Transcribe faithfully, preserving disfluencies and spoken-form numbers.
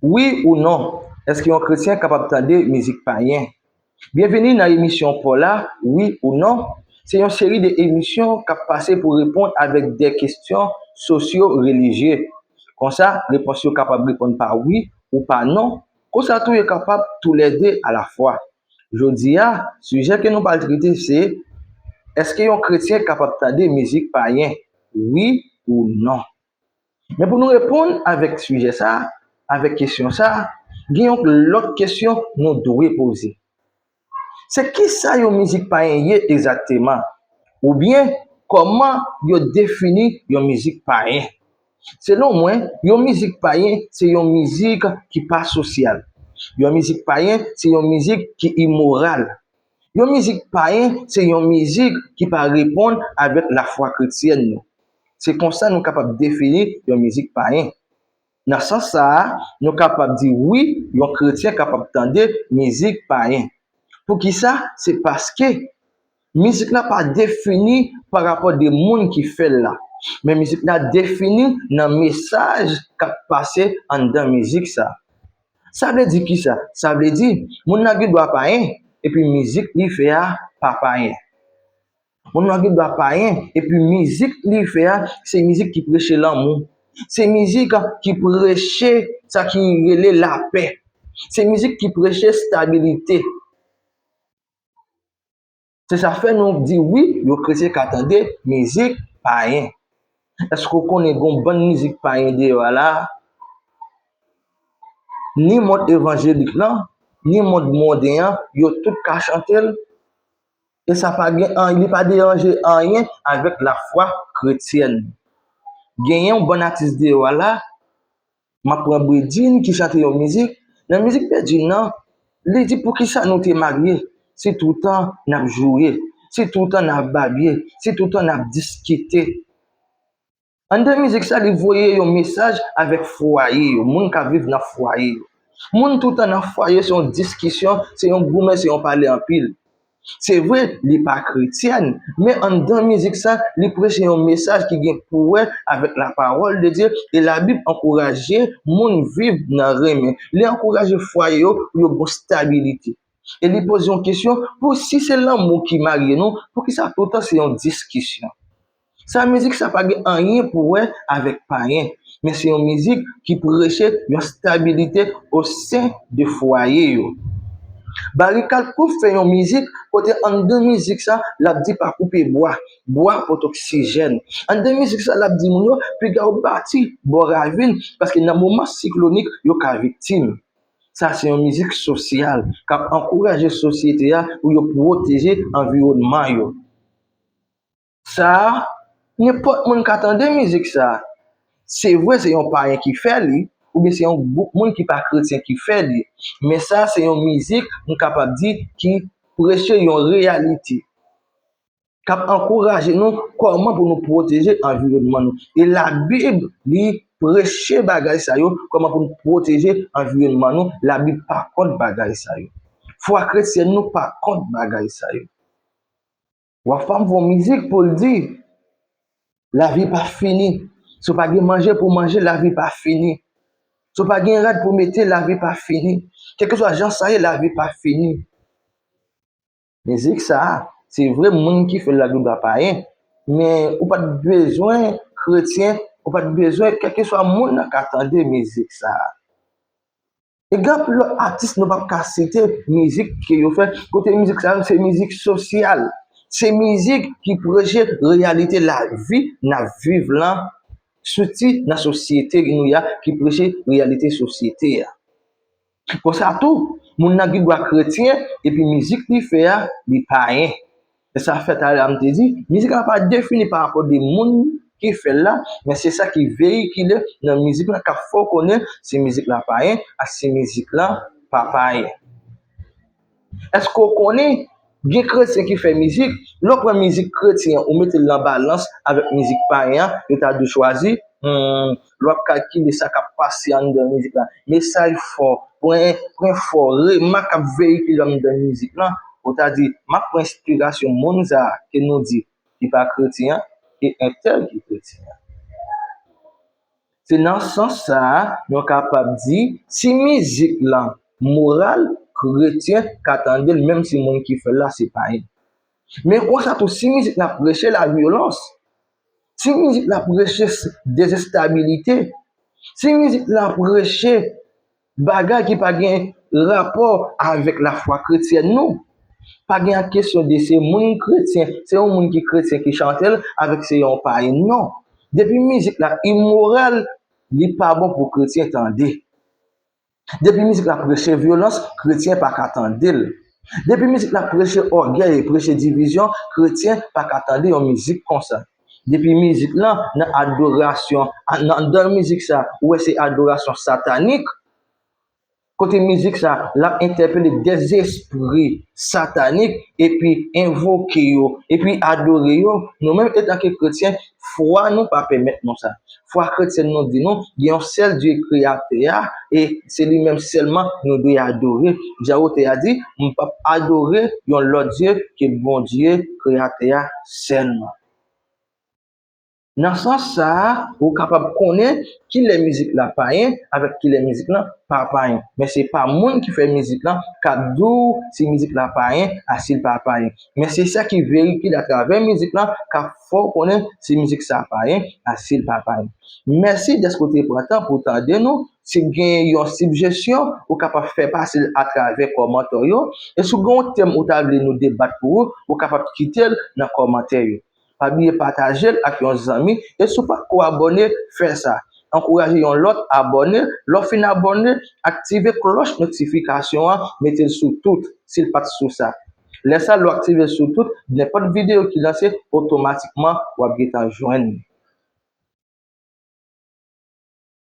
Wi ou non? Èske yon kretyen kapab tande mizik payen? Byenvini nan emisyon pa w la, Wi ou non? Se yon seri de emisyon k ap pase pou reponn avèk de kesyon sosyo-relijye. Konsa, repons yo kapab reponn pa wi ou pa non. Konsa tou, yo kapab toulède alafwa. Jodi a, sijè ke nou pral trete se, èske yon kretyen kapab tande mizik payen? Wi ou non? Men pou nou reponn avèk sijè sa, avèk kesyon sa, gen yon lòt kesyon nou dwe poze. Se kisa yon mizik payen ye egzakteman? Oubyen, kòman yo defini yon mizik payen? Selon mwen, yon mizik payen se yon mizik ki pa sosyal. Yon mizik payen se yon mizik ki imoral. Yon mizik payen se yon mizik ki pa reponn avèk lafwa kretyèn nou. Se konsa nou kapab defini yon mizik payen. Nan sans sa a, nou kapab di wi, yon kretyen kapab tande mizik payen. Poukisa? Se paske mizik la pa defini pa rapò de moun ki fè l la, men mizik la defini nan mesaj k ap pase anndan mizik sa. Sa vle di kisa? Sa vle di, moun nan gen dwa payen, epi mizik li fè a pa payen. Moun nan gen dwa payen, epi mizik li fè a, se mizik ki preche lanmou. Se mizik ki preche sa ki rele lapè. Se mizik ki preche stabilite. Se sa fè nou di wi, yon kretyen ka tande mizik payen. Èske w konnen gen yon bann mizik payen deyò a la? Ni mond evanjelik lan, ni mond monden an, yo tout ka chante l. E sa pa gen anyen, li pa deranje anyen avèk lafwa kretyèn. Genyen yon bann atis deyò a la, m ap pran Bedjine ki chante yon mizik. Nan mizik Bedjine nan, li di poukisa nou te marye, si toutan n ap joure, si toutan n ap babye, si toutan n ap diskite. Anndan mizik sa, li voye yon mesaj avèk fwaye yo, moun k ap viv nan fwaye yo. Moun toutan nan fwaye se yon diskisyon, se yon goumen, se yon pale anpil. Se vre, li pa kretyèn, men anndan mizik sa, li preche yon mesaj ki gen pou wè avèk lapawòl de Dye, e Labib ankouraje moun viv nan renmen. Li ankouraje fwaye yo pou yo gon stabilite. E li poze yon kesyon, pou si se lanmou ki marye nou, poukisa toutan se yon diskisyon? Sa mizik sa pa gen anyen pou wè avèk payen, men se yon mizik ki preche yon stabilite o sen de fwaye yo. Barry Kalkouf fè yon mizik kote anndan mizik sa, l ap di pa koupe bwa, bwa pote oksijèn. Anndan mizik sa, l ap di moun yo, piga yo bati bò ravin, paske nan moman siklonik, yo ka viktim. Sa se yon mizik sosyal k ap ankouraje sosyete a pou yo pwoteje anviwònman yo. Sa a, nenpòt moun ka tande mizik sa a. Se vre, se yon payen ki fè li, oubyen se yon gwoup moun ki pa kretyen ki fè li. Men sa a, se yon mizik, m kapab di, ki preche yon reyalite, k ap ankouraje nou kòman pou nou pwoteje anviwònman nou. E Labib, li preche bagay sa yo, kòman pou nou pwoteje anviwònman nou. Labib pa kont bagay sa yo. Fwa kretyèn nou pa kont bagay sa yo. W ap fè yon mizik pou l di, lavi pa fini. Si w pa gen manje pou w manje, lavi pa fini. Si w pa gen rad pou w mete, lavi pa fini. Kèlkeswa jan sa ye, lavi pa fini. Mizik sa a, se vre, moun ki fè l la gen dwa payen, men ou pa t bezwen kretyen, ou pa t bezwen kèlkeswa moun nan ka tande mizik sa a. E gen anpil lòt atis nou p ap ka site mizik ke yo fè, kote mizik sa yo se mizik sosyal. Se mizik ki preche reyalite lavi n ap viv lan, siti nan sosyete nou ya, ki preche reyalite sosyete a. Konsa tou, moun nan gen dwa kretyen, epi mizik li fè a, li payen. E sa fè talè a m te di, mizik la pa defini pa rapò de moun ki fè l la, men se sa ki veyikile nan mizik la k ap fè w konnen si mizik la payen ak si mizik la pa payen. Èske w konnen gen kretyen ki fè mizik? Lè w pran mizik kretyen an, ou mete l nan balans avèk mizik payen an, yo ta dwe chwazi. Hmm, lè w ap kalkile sa k ap pase anndan mizik la, mesaj fò, pwen, pwen fò, remak k ap veyikile anndan mizik la, ou ta di, m ap pran enspirasyon moun sa a ke nou di ki pa kretyen an e entèl ki kretyen an. Se nan sans sa a, nou kapab di, si mizik lan moral, kretyen ka tande l, menm si moun ki fè l la se payen. Men konsa tou, si mizik la preche lavyolans, si mizik la preche s- dezestabilite, si mizik la preche bagay ki pa gen rapò avèk lafwa kretyèn nou, pa gen kesyon de se moun kretyen, se yon moun ki kretyen ki chante l avèk se yon payen, non. Depi mizik la imoral, li pa bon pou kretyen tande. Depi mizik la preche vyolans, kretyen pa ka tande l. Depi mizik la preche ògèy, preche divizyon, kretyen pa ka tande yon mizik konsa. Depi mizik lan nan adorasyon, nan, nan mizik sa, ou wè se adorasyon satanik, kote mizik sa l ap entèpele dèzespri satanik epi envoke yo, epi adore yo, nou menm etanke kretyen, fwa nou pa pèmèt nou sa. Fwa kretyèn nou di nou gen yon sèl Dye kreyatè a, e se li menm sèlman nou dwe adore. Jan otè a di, m p ap adore yon lòt dye ke Bondye kreyatè a sèlman. Nan sans sa a, ou kapab konnen kilè mizik la payen avèk kilè mizik lan pa payen. Men se pa moun ki fè mizik lan k ap di w si mizik la payen a si l pa payen. Men se sa ki veyikile atravè mizik lan k ap fè w konnen si mizik sa payen a si l pa payen. Mèsi dèske w te pran tan pou w tande nou. Si w gen yon sijesyon, ou kapab fè pase l atravè kòmantè yo. E si w gen yon tèm ou ta vle nou debat pou ou, ou kapab kite l nan kòmantè yo. Pa bliye pataje l ak yon zanmi. E si w pa t ko abòne, fè sa. Ankouraje yon lòt abòne. Lè w fin abòne, aktive klòch notifikasyon an, mete l sou tout, si l pa t sou sa. Lè sa, lè w aktive l sou tout, nenpòt videyo ki lanse, otomatikman, w ap gentan jwenn li.